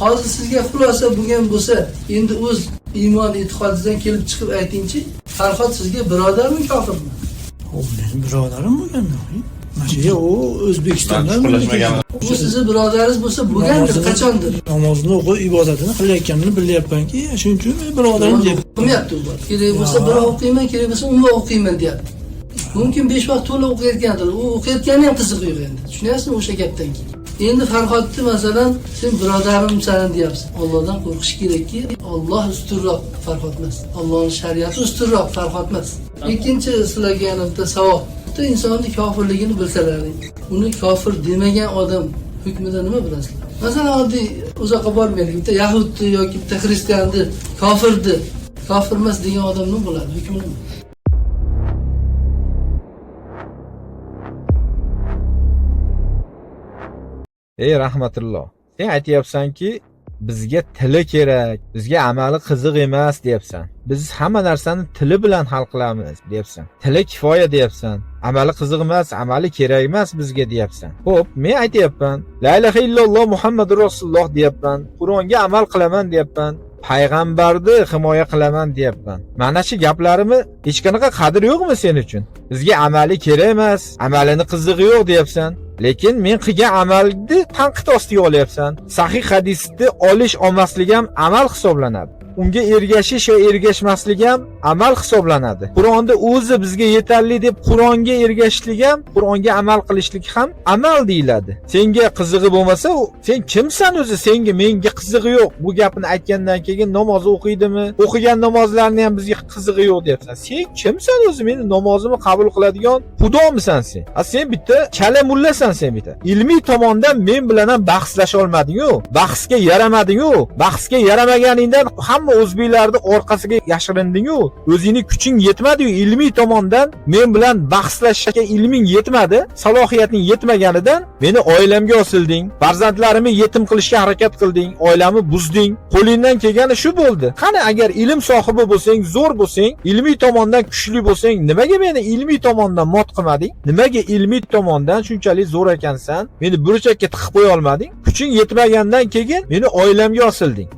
Hozir sizga xulosa bo'lgan bo'lsa, endi o'z iymon e'tiqodingizdan kelib chiqib aytingchi, Farhod sizga birodarmi, kofirmi? O meni birodarim bo'lganda. Mana shu u O'zbekistondan. Man chuqurlashmaganman. U sizni birodaringiz bo'lsa bo'lgandir qachondir. Namozini o'qib, ibodatini qilayotganini bilyapmanki, shuning uchun men birodarim deb. O'qimayapti u bola. Kerak bo'lsa bir oy o'qiyman, kerak bo'lsa 10 oy o'qiyman deyapti. Mumkin 5 vaqt to'la o'qiyotgandir. U o'qiyotgani ham qiziq yo'q endi. Tushunyapsizmi o'sha gapdan keyin? Endi Farhodni masalan, sen birodarimsan deyapsan. Allohdan qo'rqish kerakki, Alloh ustunroq, Farhod emas. Allohning shariati ustunroq, Farhod emas. Ikkinchi sizlarga yana bitta savol. Bitta insonni kofirligini bilsalaring, uni kofir demagan odam hukmida nima bilasizlar? Masalan, oddiy uzoqqa bormaylik. Bitta yahudni yoki bitta xristianni kofirni, kofir emas degan odam nima bo'ladi? Hukmi nima? Ey rahmatulloh, sen aytyapsanki, bizga tili kerak, bizga amali qiziq emas deyapsan. Biz hamma narsani tili bilan hal qilamiz deyapsan. Tili kifoya deyapsan. Amali qiziq emas, amali kerak emas bizga deyapsan. Xo'p, men aytyapman. La ilaha illalloh Muhammadur Rasululloh deyapman. Qur'onga amal qilaman deyapman. Payg'ambarni himoya qilaman deyapman. Mana shu gaplarimni hech qanaqa qadri yo'qmi sen uchun? Bizga amali kerak emas, amalini qizig'i yo'q deyapsan. Lekin men qilgan amalni tanqid ostiga olyapsan. Sahih hadisni olish olmaslik ham amal hisoblanadi. Unga ergashish yo ergashmaslik ham amal hisoblanadi. Qur'onda o'zi bizga yetarli deb Qur'onga ergashishlik ham, Qur'onga amal qilishlik ham amal deyiladi. Senga qizig'i bo'lmasa, sen kimsan o'zi? Senga menga qizig'i yo'q. Bu gapni aytgandan keyin namoz o'qiydimi? O'qigan namozlarni ham bizga qizig'i yo'q deyapsan. Sen kimsan o'zi? Meni namozimni qabul qiladigan xudomisan sen? A sen bitta chala mullasan sen bitta. Ilmiy tomondan men bilan ham bahslasha olmading-ku. Bahsga yaramading-ku. Bahsga yaramaganingdan hamma o'zbeklarni orqasiga yashirinding-ku. O'zingni kuching yetmadi-yu ilmiy tomondan men bilan bahslashishga ilming yetmadi. Salohiyating yetmaganidan meni oilamga osilding. Farzandlarimni yetim qilishga harakat qilding, oilamni buzding. Qo'lingdan kelgani shu bo'ldi. Qani agar ilm sohibi bo'lsang, zo'r bo'lsang, ilmiy tomondan kuchli bo'lsang, nimaga meni ilmiy tomondan mot qilmading? Nimaga ilmiy tomondan shunchalik zo'r ekansan? Meni burchakka tiqib qo'ya olmading? Kuching yetmagandan keyin meni oilamga osilding.